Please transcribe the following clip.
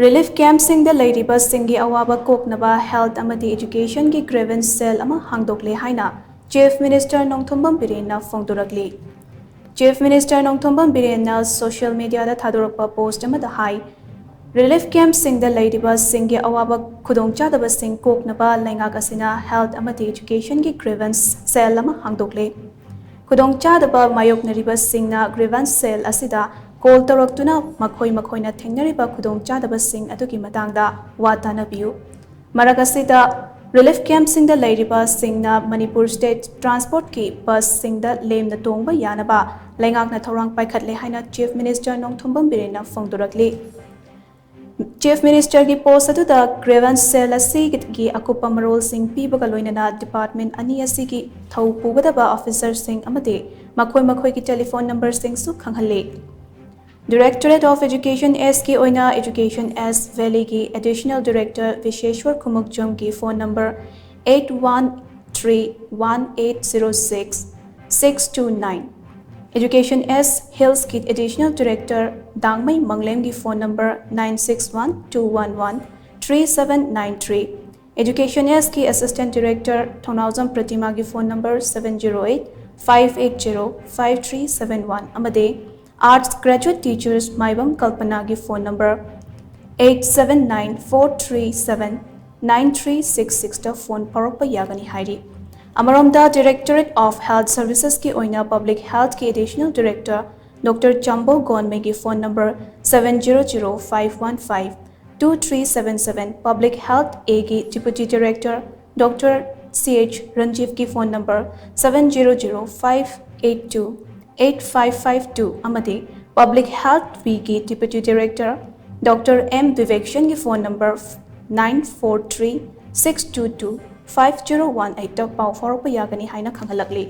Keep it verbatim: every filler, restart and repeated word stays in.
Relief ꯀꯦꯝꯞꯁꯤꯡꯗ ꯂꯩꯔꯤꯕꯁꯤꯡꯒꯤ ꯑꯋꯥꯕ ꯀꯣꯛꯅꯕ health ꯑꯃꯗꯤ ꯑꯦꯖꯨꯀꯦꯁꯟꯒꯤ ꯒ꯭ꯔꯤꯚꯦꯟꯁ ꯁꯦꯜ ꯑꯃ ꯍꯥꯡꯗꯣꯛꯂꯦ ꯍꯥꯏꯅ ꯆꯤꯐ ꯃꯤꯅꯤꯁꯇꯔ ꯅꯣꯡꯊꯣꯝꯕꯝ ꯕꯤꯔꯦꯟꯅ ꯐꯣꯡꯗꯣꯔꯛꯂꯤ꯫ ꯆꯤꯐ ꯃꯤꯅꯤꯁꯇꯔ ꯅꯣꯡꯊꯣꯝꯕꯝ ꯕꯤꯔꯦꯟꯅ ꯁꯣꯁꯤꯌꯦꯜ ꯃꯤꯗꯤꯌꯥꯗ ꯊꯥꯗꯣꯔꯛꯄ ꯄꯣꯁ꯭ꯠ ꯑꯃꯗ ꯍꯥꯏ, ꯔꯤꯂꯤꯐ ꯀꯦꯝꯞꯁꯤꯡꯗ ꯂꯩꯔꯤꯕꯁꯤꯡꯒꯤ ꯑꯋꯥꯕ ꯈꯨꯗꯣꯡꯆꯥꯗꯕꯁꯤꯡ ꯀꯣꯛꯅꯕ ꯂꯩꯉꯥꯛ ꯑꯁꯤꯅ ꯍꯦꯜꯊ ꯑꯃꯗꯤ ꯑꯦꯖꯨꯀꯦꯁꯟꯒꯤ ꯒ꯭ꯔꯤꯚꯦꯟꯁ ꯁꯦꯜ ꯑꯃ ꯍꯥꯡꯗꯣꯛꯂꯦ꯫ ꯈꯨꯗꯣꯡꯆꯥꯗꯕ ꯃꯥꯌꯣꯛꯅꯔꯤꯕꯁꯤꯡꯅ ꯒ꯭ꯔꯤꯚꯦꯟꯁ ꯁꯦꯜ ꯑꯁꯤꯗ ꯀꯣꯜ ꯇꯧꯔꯛꯇꯨꯅ ꯃꯈꯣꯏ ꯃꯈꯣꯏꯅ ꯊꯦꯡꯅꯔꯤꯕ ꯈꯨꯗꯣꯡꯆꯥꯗꯕꯁꯤꯡ ꯑꯗꯨꯒꯤ ꯃꯇꯥꯡꯗ ꯋꯥ ꯇꯥꯅꯕꯤꯌꯨ꯫ ꯃꯔꯛ ꯑꯁꯤꯗ, ꯔꯤꯂꯤꯐ ꯀꯦꯝꯞꯁꯤꯡꯗ ꯂꯩꯔꯤꯕꯁꯤꯡꯅ ꯃꯅꯤꯄꯨꯔ ꯁ꯭ꯇꯦꯠ ꯇ꯭ꯔꯥꯟꯁꯄꯣꯔꯠꯀꯤ ꯕꯁꯁꯤꯡꯗ ꯂꯦꯝꯅ ꯇꯣꯡꯕ ꯌꯥꯅꯕ ꯂꯩꯉꯥꯛꯅ ꯊꯧꯔꯥꯡ ꯄꯥꯏꯈꯠꯂꯦ ꯍꯥꯏꯅ ꯆꯤꯐ ꯃꯤꯅꯤꯁꯇꯔ ꯅꯣꯡꯊꯣꯝꯕꯝ ꯕꯤꯔꯦꯟꯅ ꯐꯣꯡꯗꯣꯔꯛꯂꯤ꯫ ꯆꯤꯐ ꯃꯤꯅꯤꯁꯇꯔꯒꯤ ꯄꯣꯁ꯭ꯠ ꯑꯗꯨꯗ ꯒ꯭ꯔꯤꯚꯦꯟꯁ ꯁꯦꯜ ꯑꯁꯤꯒꯤ ꯑꯀꯨꯞꯄ ꯃꯔꯣꯜꯁꯤꯡ ꯄꯤꯕꯒ ꯂꯣꯏꯅꯅ ꯗꯤꯄꯥꯔꯠꯃꯦꯟꯠ ꯑꯅꯤ ꯑꯁꯤꯒꯤ ꯊꯧ ꯄꯨꯒꯗꯕ ꯑꯣꯐꯤꯁꯔꯁꯤꯡ ꯑꯃꯗꯤ ꯃꯈꯣꯏ ꯃꯈꯣꯏꯒꯤ ꯇꯦꯂꯤꯐꯣꯟ ꯅꯝꯕꯔꯁꯤꯡꯁꯨ ꯈꯪꯍꯜꯂꯤ꯫ ꯗꯥꯏꯔꯦꯛꯇꯣꯔꯦꯠ ꯑꯣꯐ ꯑꯦꯖꯨꯀꯦꯁꯟ ꯑꯦꯁꯀꯤ ꯑꯣꯏꯅ ꯑꯦꯖꯨꯀꯦꯁꯟ ꯑꯦꯁ ꯚꯦꯂꯤꯒꯤ ꯑꯦꯗꯤꯁꯅꯦꯜ ꯗꯥꯏꯔꯦꯛꯇꯔ ꯕꯤꯁꯦꯁ꯭ꯋꯔ ꯈꯨꯃꯨꯛꯆꯝꯒꯤ phone number eight one three one eight zero six six two nine, education S ꯍꯤꯜꯁꯀꯤ ꯑꯦꯗꯤꯁꯅꯦꯜ ꯗꯥꯏꯔꯦꯛꯇꯔ ꯗꯥꯡꯃꯩ ꯃꯪꯂꯦꯝꯒꯤ phone number nine six one two one one three seven nine three, education ꯑꯦꯁꯀꯤ assistant director Thounaojam ꯄ꯭ꯔꯇꯤꯃꯥꯒꯤ phone number seven zero eight five eight zero five three seven one ꯑꯃꯗꯤ arts graduate teachers Maibam ꯀꯜꯄꯅꯥꯒꯤ phone number eight seven nine four three seven nine three six sixꯇ ꯐꯣꯟ ꯐꯥꯎꯔꯛꯄ ꯌꯥꯒꯅꯤ ꯍꯥꯏꯔꯤ꯫ ꯑꯃꯔꯣꯝꯗ, ꯗꯥꯏꯔꯦꯛꯇꯣꯔꯦꯠ ꯑꯣꯐ ꯍꯦꯜꯊ ꯁꯔꯚꯤꯁꯦꯁꯀꯤ ꯑꯣꯏꯅ ꯄꯕ꯭ꯂꯤꯛ ꯍꯦꯜꯊꯀꯤ ꯑꯦꯗꯤꯁꯅꯦꯜ ꯗꯥꯏꯔꯦꯛꯇꯔ ꯗꯣꯛꯇꯔ ꯆꯥꯝꯕꯧ ꯒꯣꯟꯃꯩꯒꯤ phone number seven zero zero five one five two three seven seven, public health ꯑꯦꯒꯤ deputy director doctor C H ꯔꯟꯖꯤꯞꯀꯤ phone number seven zero zero five eight two eight five five two ꯑꯃꯗꯤ public health ꯕꯤꯒꯤ deputy director doctor M ꯕꯤꯕꯦꯛꯁꯟꯒꯤ phone number nine four three six two two five zero one eightꯇ ꯄꯥꯎ ꯐꯥꯎꯔꯛꯄ ꯌꯥꯒꯅꯤ ꯍꯥꯏꯅ ꯈꯪꯍꯜꯂꯛꯂꯤ꯫